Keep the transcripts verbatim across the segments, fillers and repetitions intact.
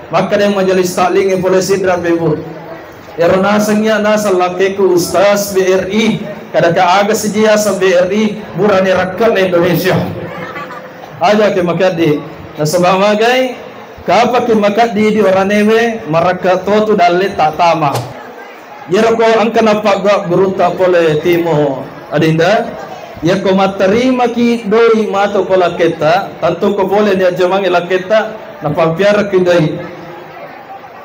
Makkeda majelis taklingnge pole Sidrap, Ibu. Ero naseng iya naseng lakkeku Ustaz B R I, kadaka aga siji yaseng B R I, burane rakkenne Indonesia. Aja ke makaddi. Nasaba magai, kapaki makaddi di oranewe, marakka totu dalle tak tama. Iyaro ko engka nappaggua gurutta pole Timo Adinda, iyako mattarimaki doi matu ko lakketta, tantu ko pole niajjamangi lakketta, napampiaraki doi.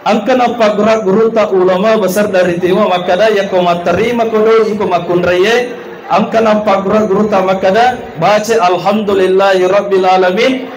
Engka nappaggura gurutta ulama besar dari Timo makkada, iyako mattarimako doi iko makkunraie, engka nappaggura gurutta makkada, baca alhamdulillahi rabbil alamin.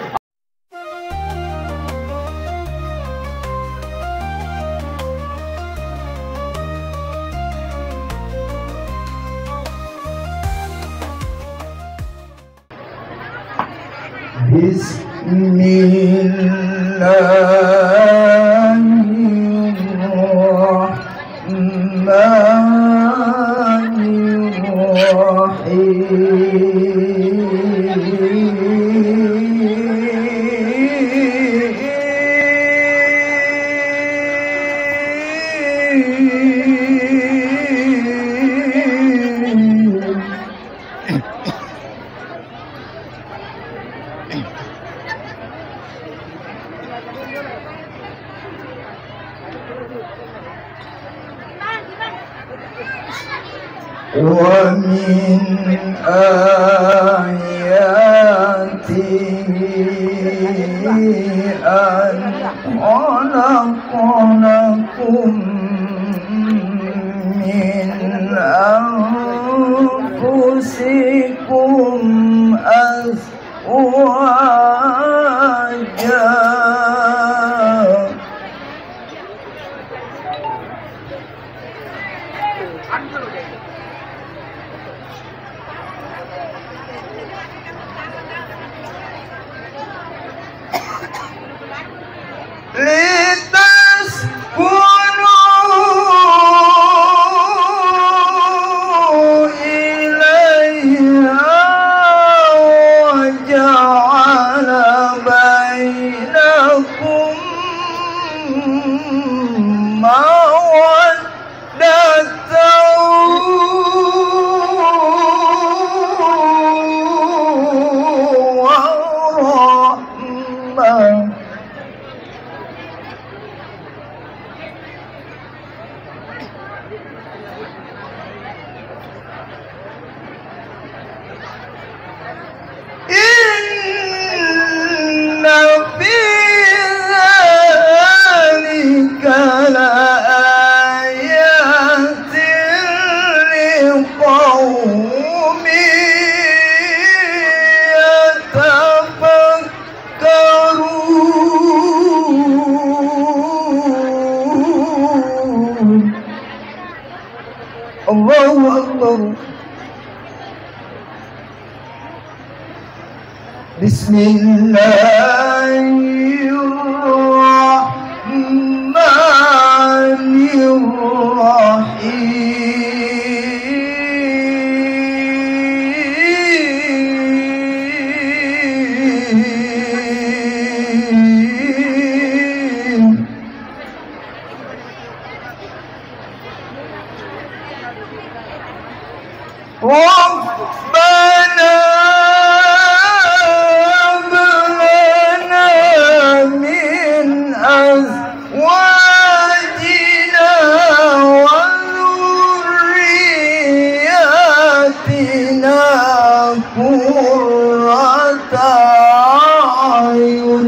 ومن آياته أن خلق لكم من أنفسكم أزواجا. لتسكنوا إليها وجعل بينكم مودة ورحمة. إن في ذلك لآيات لقوم يتفكرون. الله أكبر. بسم الله الرحمن الرحيم. ربنا هب لنا من أزواجنا وذرياتنا قرة أعين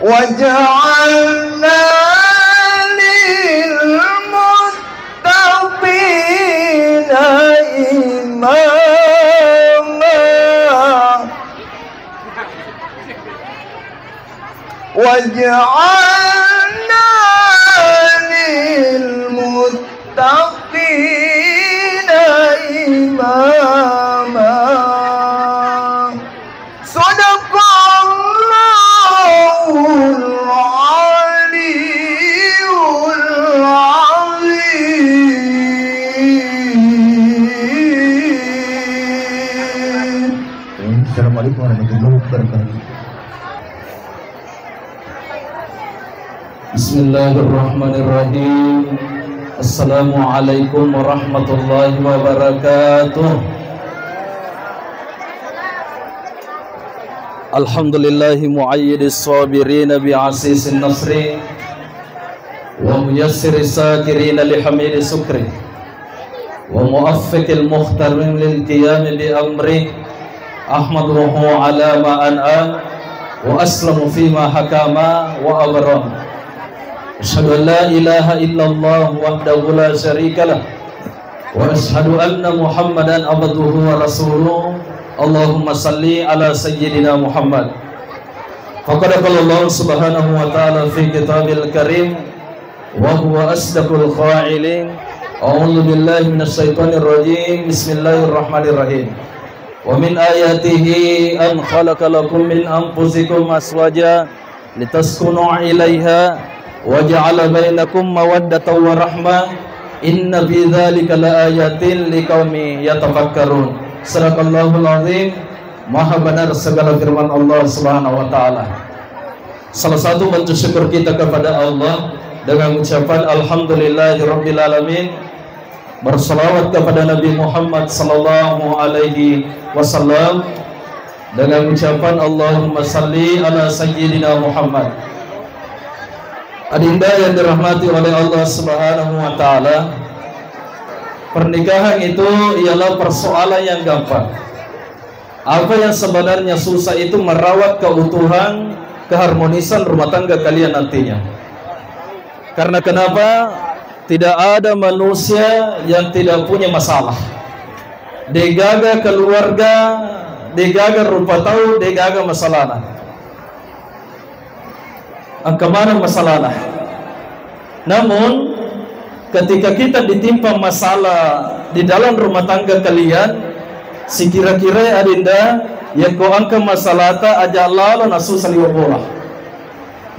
واجعلنا للمتقين إماما. واجعلنا للمتقين إماما. صدق الله العلي العظيم. Assalamualaikum warahmatullahi wabarakatuh. Bismillahirrahmanirrahim. Assalamualaikum warahmatullahi wabarakatuh. Alhamdulillahi muayyidis sabirina bi asisin nasri wa muyassiri sakirina li hamidi sukri wa muwaffiqil muhtarin lil qiyami bi amri. Ahmaduhu ala ma an'am wa aslamu fima hakama wa abram. Asyhadu an la ilaha illallah wahdahu la syarikalah wa asyhadu anna Muhammadan abduhu wa rasuluh. Allahumma salli ala sayyidina Muhammad. Faqad qala Allah subhanahu wa ta'ala fi kitabil karim wa huwa asdaqul qailin. A'udzu billahi minasy syaithanir rajim. Bismillahirrahmanirrahim. Wa min ayatihi an khalaqa lakum min anfusikum azwaja litaskunu ilaiha wa ja'ala bainakum mawaddatan wa rahmah. Inna fi dzalika laayatin liqaumi yatafakkarun. Sadaqallahul azim. Maha benar segala firman Allah Subhanahu wa taala. Salah satu bentuk syukur kita kepada Allah dengan ucapan alhamdulillahirabbil alamin. Bersalawat kepada Nabi Muhammad sallallahu alaihi wasallam dengan ucapan Allahumma salli ala sayyidina Muhammad. Adinda yang dirahmati oleh Allah Subhanahu wa taala, pernikahan itu ialah persoalan yang gampang. Apa yang sebenarnya susah itu merawat keutuhan keharmonisan rumah tangga kalian nantinya. Karena kenapa? Tidak ada manusia yang tidak punya masalah. Degaga keluarga, degaga rupa tau, degaga masalahna. Engka maneng masalahna. Namun, ketika kita ditimpa masalah di dalam rumah tangga kalian, sikira-kira adinda, yakko engka masalahta aja lalo nasusa liwa bola.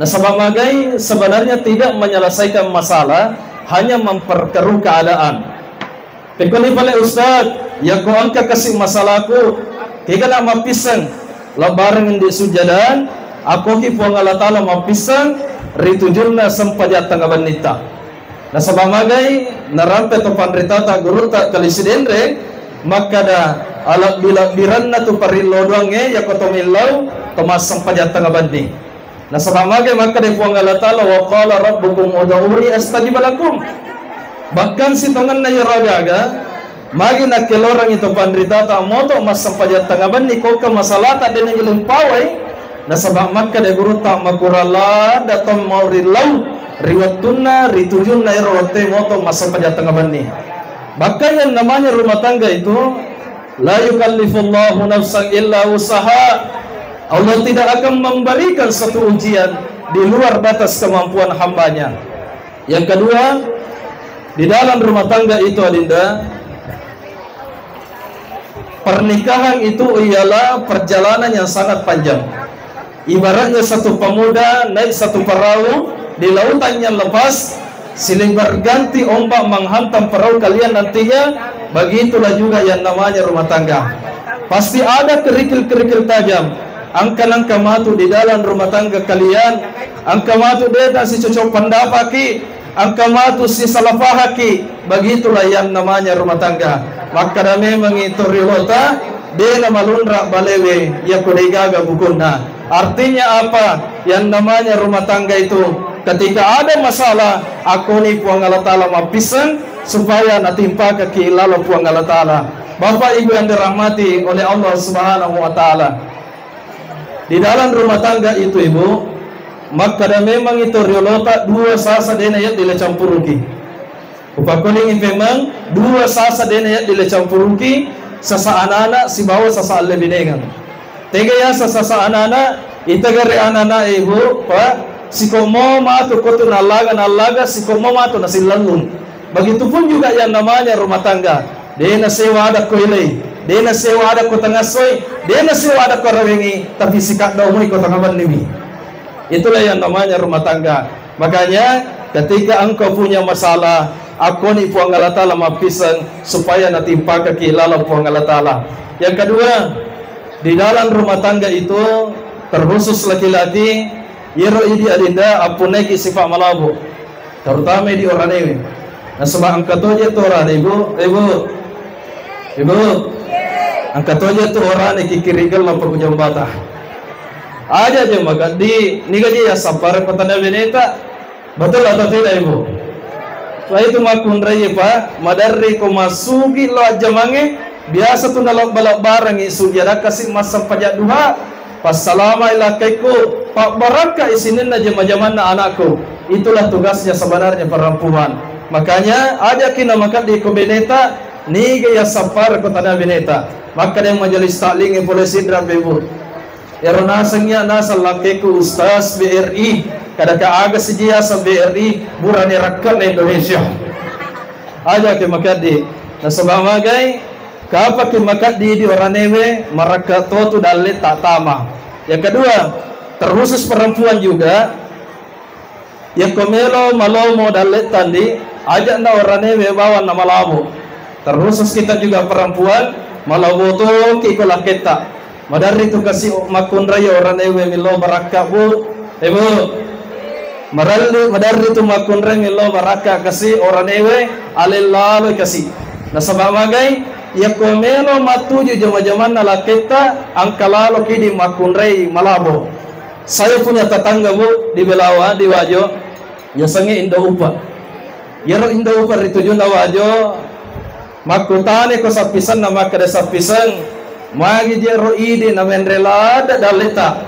Nasaba magai sebenarnya tidak menyelesaikan masalah, hanya memperkeruh keadaan. Pekkoni pale Ustaz, yakko engka kasi masalaku, kegana mappisseng, labbareng indi sujjadang, akkoki Puang Allah Taala mappisseng ri tujunna sempajang tengnga bennitta. Nasaba magai narampe to panritata gurutta Kali Sidenreng makkada, alebbi-lebbirenna tu parillodoangnge yakko to millau to massempajang tengnga benni. Nasaba mage makkeda Puang Allah Taala, "Wa qala rabbukum ud'uni astajib lakum." Bahkan sitongenna iyaro agaga, magi nakkelorangngi to panritata moto massempajang tengnga benni, kokka masalata de nagileng pawai, nasaba makkeda gurutta, makurang ladda to mau ri lau ri wettunna ri tujunna ero wette moto massempajang tengnga benni. Bahkan yang namanya rumah tangga itu, la yukallifullahu nafsan illa usaha. Allah tidak akan memberikan satu ujian di luar batas kemampuan hambanya. Yang kedua, di dalam rumah tangga itu, adinda, pernikahan itu ialah perjalanan yang sangat panjang. Ibaratnya satu pemuda naik satu perahu di lautan yang lepas, silih berganti ombak menghantam perahu kalian nantinya, begitulah juga yang namanya rumah tangga. Pasti ada kerikil-kerikil tajam, engka nengka matu di dalam rumah tangga kalian, engka matu deta sicocok pendapatki, engka matu sisalafahaki, begitulah yang namanya rumah tangga. Makkada memangngi to riolota, de namalunra balewe yakko degaga bukunna. Artinya apa? Yang namanya rumah tangga itu, ketika ada masalah, akoni Puang Allah Taala mappisseng supaya natimpakaki lalo Puang Allah Taala. Bapak Ibu yang dirahmati oleh Allah Subhanahu wa Taala, di dalam rumah tangga itu, Ibu, makkada memang itu riolota dua sasa dena ya dile campuruki. Upakkuningi memang dua sasa dena ya dile campuruki, sasa anana sibawa sasa allebinengang. Tega yasa sasa anana, itagare anana, Ibu, Pak, sikommo matu kotu nallaga, nallaga sikommo matu nasillallung. Begitupun juga yang namanya rumah tangga. De nasewa ada ko ilei, de nasewa ada ko tangassoi, de nasewa ada ko rawengi, tapi sikadda omoi ko tangabannimi. Itulah yang namanya rumah tangga. Makanya ketika engkau punya masalah, akoni Puang Allah Taala mappisseng supaya natimpakaki lalo Puang Allah Taala. Yang kedua, Di dalam rumah tangga itu, terkhusus laki-laki, iyaro idi adinda appunnai ki sifat malabo, terutama di oranewe. Nasaba engka toje tu orane, Ibu, Ibu, Ibu, engka toje tu orane kikirigel lappa ku jambata. Aja je magaddi, niga je ya sabar ko tanda beneta. Betul atau tidak, Ibu? Fa itu makkunrai, Pak, maderri ko masugi lo ajjamangnge, biasa tu nalabba-labbarangi sugi ada kasi massempajang duha, passalama i lakkaikku, pabbarakka i sininna jama-jamanna anakku. Itulah tugasnya sebenarnya perempuan. Makanya, ajaki na makeddi ko beneta, niga ya sabar ko tanda beneta. Makkeda majelis taklim pole sidra, Ibu. Ero naseng iya naseng lakkeku Ustaz B R I, kadaka aga siji yaseng B R I, burane rakkana Indonesia. Aja ke makaddi. Nasaba magai, kapaki makaddi di oranewe, marakka to tu dalle tak tama. Yang kedua, terkhusus perempuan juga, yakko melo malomo dallettandi, aja'na oranewe bawang na malabo. Terkhusus kita juga perempuan, malabo toki ko lakketta. Maderri tu kasi makkunrai oranewe millau barakka, Bu. Eh, Bu. Maralli, maderri tu makkunrai millau barakka kasi oranewe, alellaloi kasi. Nasaba magai, yakko melo mattuju jama-jamanna lakketta, angka lalo kidi makkunrai malabo. Saya punya tetangga, Bu, di Belawa, di Wajo, yasengnge Indo Upa. Iyaro Indo Upa ri tujunna Wajo, makkutane ko sappisenna, makkeda sappiseng, magi je ro idi na menre ladde dalleta.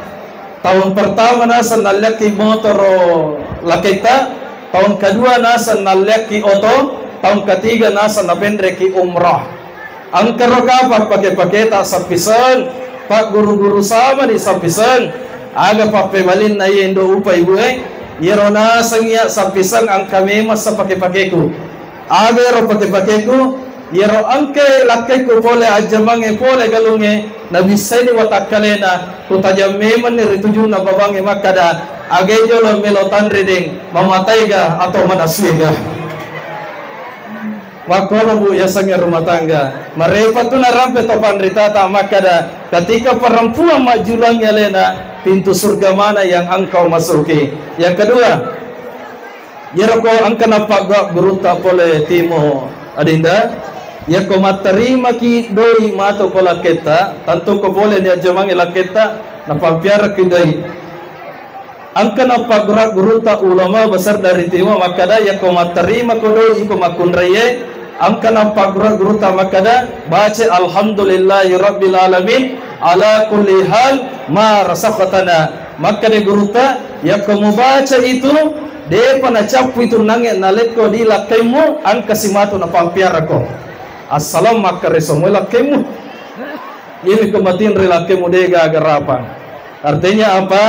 Tahun pertama naseng nalliakki motoro laketta, tahun kedua naseng nalliakki oto, tahun ketiga naseng napenreki umrah. Engkaro kapang pake-paketa sappiseng, pagguru-guru samani sappiseng, aga pappebalinna iye Indo Upa, Ibu e, iyaro naseng iya sappiseng engka memeng sa pake-pakeku. Aga ero pake-pakeku, iyaro engke lakkeku pole ajjamangnge pole galungnge, nabissaini watakkalena, kutajang memenni ri tujunna babangnge makkada, aga jolo melo tanre deng, mamataiga atau manasuega. Makkono, Bu, yasengnge rumah tangga. Marepa tu narampe to panritata makkada, ketika perempuan majjulangi alena, pintu surga mana yang engkau masuki? Yang kedua, iyaro ko engka nappaggua gurutta pole Timo, Adinda, yakko mattarimaki doi matu ko lakketta, tantu ko pole niajjamangi lakketta, napampiaraki doi. Engka nappaggura-gurutta ulama besar dari Timo makkada, yakko mattarima ko doi iko makkunraie, engka nappaggura-gurutta makkada, baca alhamdulillahi rabbil alamin ala kulli hal ma razaqtana. Makkada gurutta, yakko mubaca itu, depa nacappu itu nange nalekko di lakkaimmu, engka simatu napampiarako. Assalam makkareso moi lakkaimmu. Iyami ko matinri lakkaimmu de gaga rapang. Artinya apa?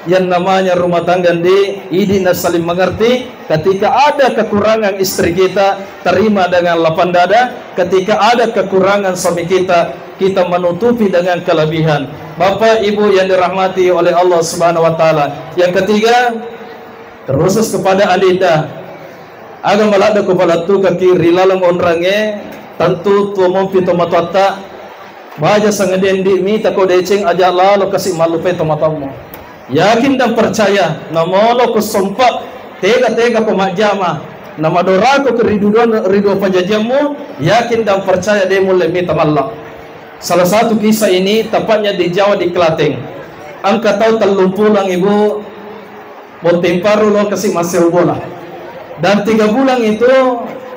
Yang namanya rumah tangga ndi, idi na saling mengerti. Ketika ada kekurangan istri kita, terima dengan lapang dada. Ketika ada kekurangan suami kita, kita menutupi dengan kelebihan. Bapak Ibu yang dirahmati oleh Allah Subhanahu wa Ta'ala. Yang ketiga, terkhusus kepada Adinda. Aga maladde ko palettukaki ri laleng onrangnge, tentu tuo mompi tomatoatta, baja sangadie ndi mita ko deceng aja lalo kasi mallupai tomatoammu. Yakin dan percaya, namolo ko sompa, tega-tega ko majjama, namadorako ke ri dua, ri dua pajajiammu, yakin dan percaya de mulle mita malla. Salah satu kisah ini tepatnya di Jawa, di Klaten. Engka tau tellumpulang, Ibu, Botting Paru lo kasi masseu bola. Dan tiga bulan itu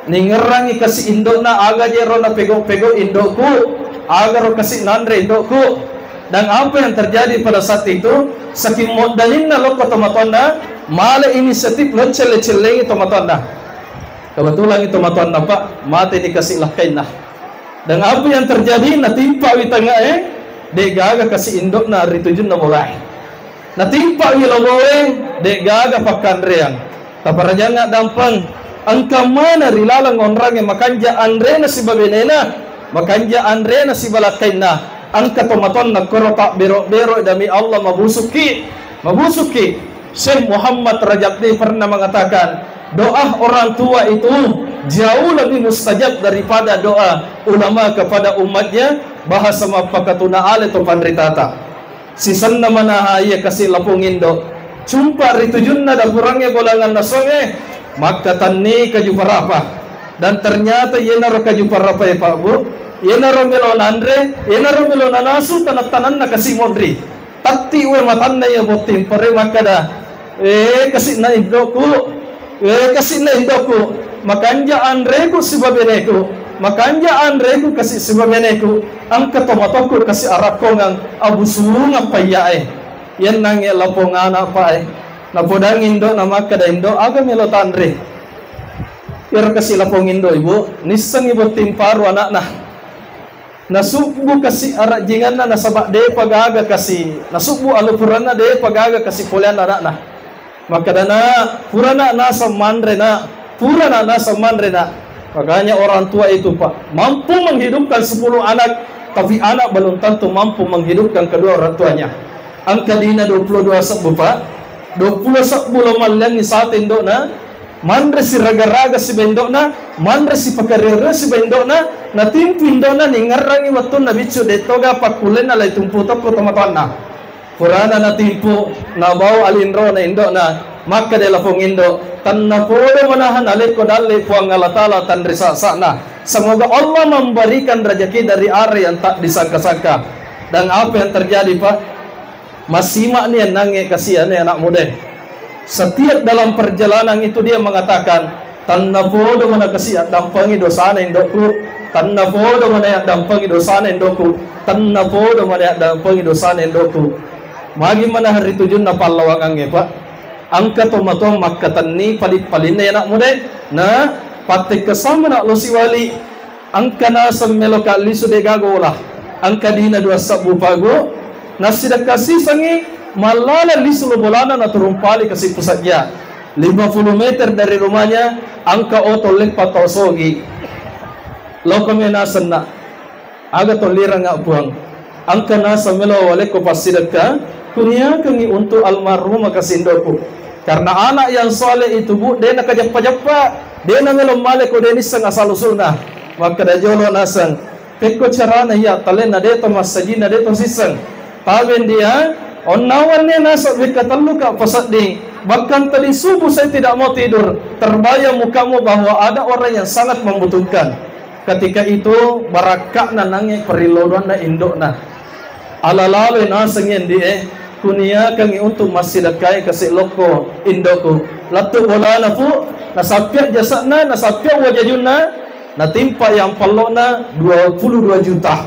ningerangi kasi indokna, aga je ro napego-pego indokku, aga ro kasi nanre indokku. Dan apa yang terjadi pada saat itu, saking moddalinna lokko tomatoanna, male inisiatif lo celle-cellengi tomatoanna. Kebetulan itu tomatoanna, Pak, mate ni kasi lakkainna. Dan apa yang terjadi, natimpa wi tangae, de gaga kasi indokna ri tujunna bolae. Natimpa wi loboe, de gaga pakkanreang. Taparajangnga dampeng, engka mana ri laleng onrangnge makanja anrena siba benena, makanja anrena siba lakkainna. Engka tomatoanna koro pabbero-bero demi Allah mabusukki, mabusukki. Syekh Muhammad Rajab ni pernah mengatakan, doa orang tua itu jauh lebih mustajab daripada doa ulama kepada umatnya, bahasa mappakatuna ale to panritata. Sisenna manaha iya kasi lapong indo, cumpa ri tujunna dapurangnge bolanganna songe, makkatenni kaju parapa. Dan ternyata iyanaro kaju parapa e, Pak Bu, iyanaro melo nanre, iyanaro melo nanasu tanang-tananna kasi monri. Tatti we matanna iya botting pare makkada, "Eh, kasi'na indoku, eh, kasi'na indoku, makanja anreku sibabeneku, makanja anreku kasi sibabeneku, engka tomatokku kasi arakkongang abusungang payyae." Yennangnge lapong ana pae, napodangi indo'na makkada, "Indo, aga melo tanre?" Iyaro kasi lapong indo, Ibu, nissengngi botting paru ana'na. Nasubbu kasi arajjinganna nasaba depa gaga kasi, nasubbu alupuranna depa gaga kasi poleanna ana'na. Makkadana, "Purana naseng manre, Nak. Purana naseng manre, Nak." Makanya orang tua itu, Pak, mampu menghidupkan sepuluh anak, tapi anak belum tentu mampu menghidupkan kedua orang tuanya. Engka dina dua puluh dua sebbu, Pak. Dua puluh sebbu lo malliangngi sate indo'na, manre siraga-raga siba indo'na, manre sipakarere siba indo'na, natimpu indo'na ningerrangi wettunna biccu, dettoga pakkullenna lai tumpu tokko tomatoanna. Purana natimpu, nabawa alinrona indo'na, makkeda lapong indo, "Tennapodo manaha nalekko dalle Puang Allah Taala tanri sa'sa'na. Semoga Allah memberikan rezeki dari arah yang tak disangka-sangka." Dan apa yang terjadi, Pak? Massimakni ennangnge kasiane anak muda. Setiap dalam perjalanan itu dia mengatakan, "Tennapodo mana kasi addampengi dosana indoku, tennapodo mana addampengi dosana indoku, tennapodo mana addampengi dosana indoku." Magi mana hari tujunna pallawangangnge, Pak? Engka tomatoa makkatenni pali-, palinna anak muda. Nah, pattekkessamana lo siwali. Engka naseng meloka lisu de gaga ola. Engka dina dua sebbu pagu, nassidekka sisengngi mallala lisu lo bolana naturung pali kasi pusajja. Lima puluh meter dari rumahnya, engka oto leppa tau sogi. Lokomi nasenna, "Aga tollirangnga Puang?" Engka naseng melo walekko passidekka, kuniakengngi untuk almarhumah kasi indoku. Karena anak yang soleh itu, Bu, de nakajeppa-jeppa, de namelo male ko de nisseng asal usulna. Makkeda jolo naseng, "Pekko carana iya talenna de to massajinna de to sisseng." Tabe dia, onnawanne naseng wekka tellu ka pasedding. Bahkan tadi subuh saya tidak mau tidur, terbayang mukamu bahwa ada orang yang sangat membutuhkan. Ketika itu, barakka'na nangnge perillodoanna indo'na. Ala laloi nasengngi endi'e, kuniakengngi untuk massidekkai kasi lokko indoku. Lettu bolana, Pu, nasappia jasa'na, nasappia wajajunna, natimpa yang pello'na dua puluh dua juta.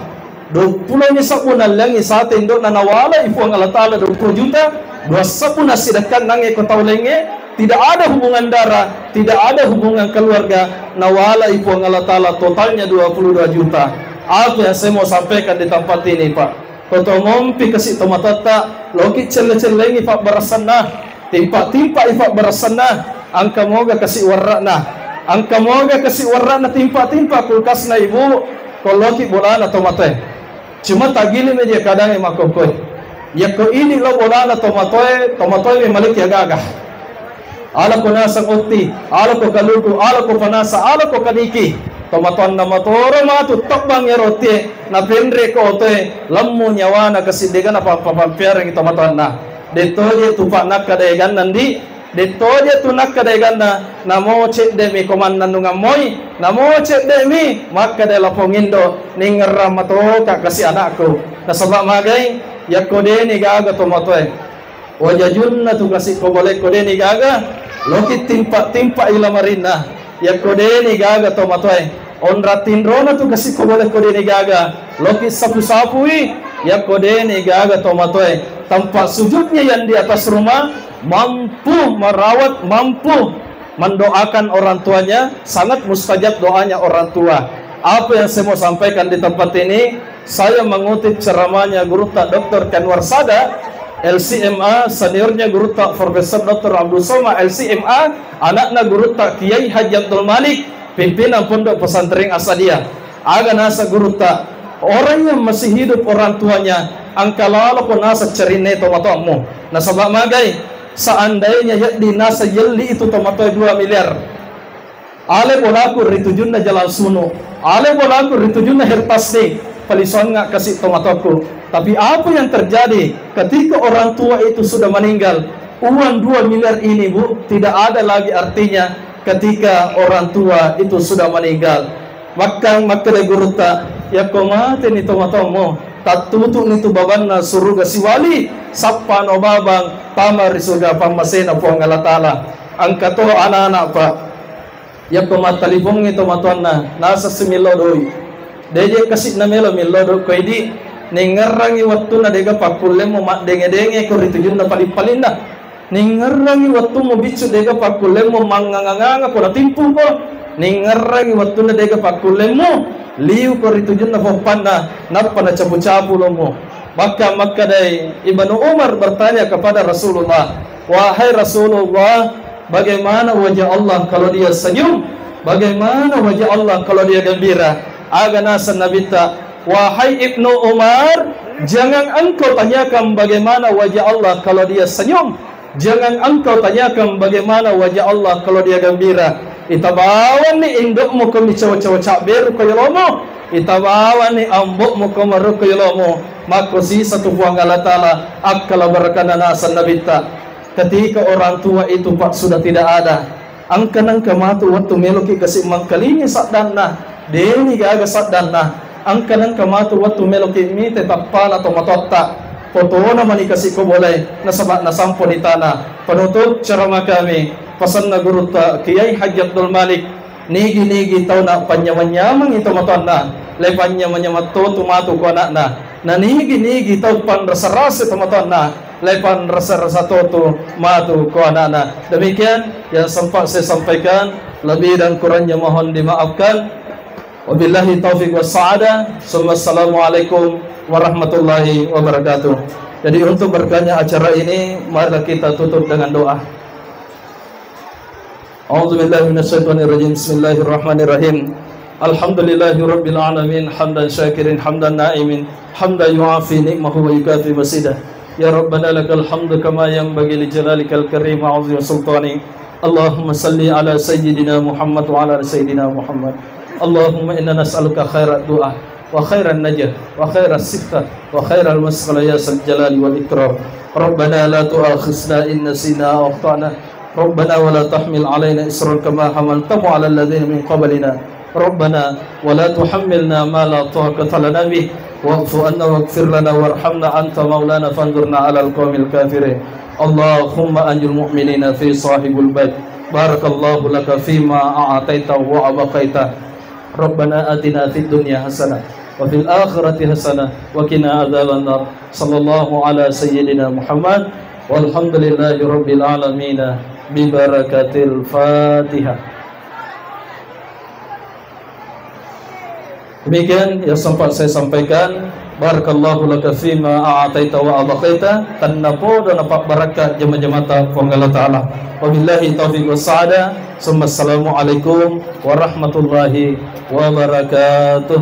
Dua puluh ni sebbu nalliangngi sate indo'na nawalai Puang Allah Taala dua puluh juta, dua sebbu nassidekkan nangnge ko tau laingnge, tidak ada hubungan darah, tidak ada hubungan keluarga, nawalai Puang Allah Taala totalnya dua puluh dua juta. Apa yang saya mau sampaikan di tempat ini, Pak? Kotomompi kasi tomatoatta, loki celle-cellengi pabbarassanna, timpa-timpai pabbarassanna, engka moga kasi warra'na, engka moga kasi warra'na timpa-timpa kulkasna ibu, ko loki bolana tomatoe. Cuma tagili media kadangnge makkokkoe. Yakko idi lo bolana tomatoe, tomatoe memmaliki agaga. Alako naseng otti, alako kaluku, alako panasa, alako kaniki. Tomatoanna matoro matu tebbang ero ottie, napenre ko otoe, lemmu nyawana kasi dega napappa-, pappiarengi tomatoanna. Dettoje tu pa nakkada eganna ndi, dettoje tu nakkada eganna, namo cedde mi ko mannennungeng moi, namo cedde mi makkada lapong indo, ningerrang matoka kasi anakku. Nasaba magai, yakko deni gaga tomatoe. Wajajunna tu kasi ko bolekko deni gaga, loki timpa-timpa i lamarinna. Yakko deni gaga tomatoe, onra tinrona tu kasi ko bolekko deni gaga, loki sapu-sapui. Yakko deni gaga tomatoe, tempat sujudnya yang di atas rumah mampu merawat, mampu mendoakan orang tuanya, sangat mustajab doanya orang tua. Apa yang saya mau sampaikan di tempat ini, saya mengutip ceramahnya Gurutta Doktor Kanwar Sada, L C M A, seniornya Gurutta Profesor Doktor Abdul Somad, L C M A, anakna Gurutta Kiai Haji Abdul Malik, pimpinan Pondok Pesantren Asadiyah. Aga nasa Gurutta, orang yang masih hidup orang tuanya, engka lalo ko nasa cerinne tomatoammu. Nasaba magai, seandainya yaddi nasa yelli itu tomatoe dua miliar. Ale bolaku ri tujunna Jalan Sunu, ale bolaku ri tujunna Hertasde, palisuangnga kasi tomatoakku. Tapi apa yang terjadi ketika orang tua itu sudah meninggal? Uang dua miliar ini, Bu, tidak ada lagi artinya ketika orang tua itu sudah meninggal. Makkang makkeda gurutta, yakko mateni tomatoammu, tattutu'ni tu babanna suruga siwali, sappano babang tama ri surga pammasena Puang Allah Ta'ala. Engka to anak-anak, Pak. Yakko mattalipongngi tomatoanna, naseng simillo doi. Deje kasi'na melo millo doi ko idi, ningngerrangi wettunna dega pakkullemmu maddenge-denge ko ri tujunna paling-palinna. Ningngerrangi wettummu biccu dega pakkullemmu manganga-nganga ko natimpuko. Ningngerrangi wettunna dega pakkullemmu liu ko ri tujunna poppanna, nappa nacapu-capu lommu. Maka makkedai Ibnu Umar bertanya kepada Rasulullah, "Wahai Rasulullah, bagaimana wajah Allah kalau Dia senyum? Bagaimana wajah Allah kalau Dia gembira?" Aga naseng Nabitta, "Wahai Ibnu Umar, jangan engkau tanyakan bagaimana wajah Allah kalau Dia senyum. Jangan engkau tanyakan bagaimana wajah Allah kalau Dia gembira." Itabawanni indokmu ko micawa-cawa cabberu ko yolomu. Itabawanni ambokmu ko maru ko yolomu. Makko sisa tu Puang Allah Ta'ala akkala barakana naseng Nabitta. Ketika orang tua itu, Pak, sudah tidak ada, engka nengka matu wettu meloki kasi mangkalingi saddanna, deni gaga saddanna. Engka nengka matu wettu meloki mite tappana tomatoatta, potona mani kasi ko bolae, nasaba nasamponi tana. Penutup ceramah kami, pesanna gurutta Kiai Haji Abdul Malik, nigi-nigi tau na panyamang-nyamangi tomatoanna, le panyamang-nyamang totu matu ko anakna. Na nigi-nigi tau panrasa-rasa tomatoanna, le panrasa-rasa totu matu ko anakna. Demikian yang sempat saya sampaikan, lebih dan kurangnya mohon dimaafkan. Wabillahi taufiq was sa'adah. Summa assalamualaikum warahmatullahi wabarakatuh. Jadi, untuk berkahnya acara ini, marilah kita tutup dengan doa. أعوذ بالله من الشيطان الرجيم. بسم الله الرحمن الرحيم. الحمد لله رب العالمين. حمدا شاكرين، حمدا نائمين، حمدا يوافي نعمه ويكافئ مزيده. يا ربنا لك الحمد كما ينبغي لجلالك الكريم وعظيم سلطانك. اللهم صل على سيدنا محمد وعلى آل سيدنا محمد. اللهم إنا نسألك خير الدعاء وخير النجاة وخير الصحة وخير المسألة يا ذا الجلال والإكرام. ربنا لا تؤاخذنا إن نسينا أو أخطأنا. ربنا ولا تحمل علينا إصرا كما حملته على الذين من قبلنا. ربنا ولا تحملنا ما لا طاقة لنا به. واعف عنا واغفر لنا وارحمنا أنت مولانا فانصرنا على القوم الكافرين. اللهم أنج المؤمنين في صاحب البيت. بارك الله لك فيما أعطيت وأبقيت. ربنا آتنا في الدنيا حسنة وفي الآخرة حسنة وقنا عذاب النار. صلى الله على سيدنا محمد والحمد لله رب العالمين ببركة الفاتحة. Demikian yang sempat saya sampaikan. Barakallahu laka fima a'taita wa abqaita. Tennapodo napabbarakka jama-jamata Puang Allah Ta'ala. Wabillahi taufiq was sa'adah. Summa assalamu alaikum warahmatullahi wabarakatuh.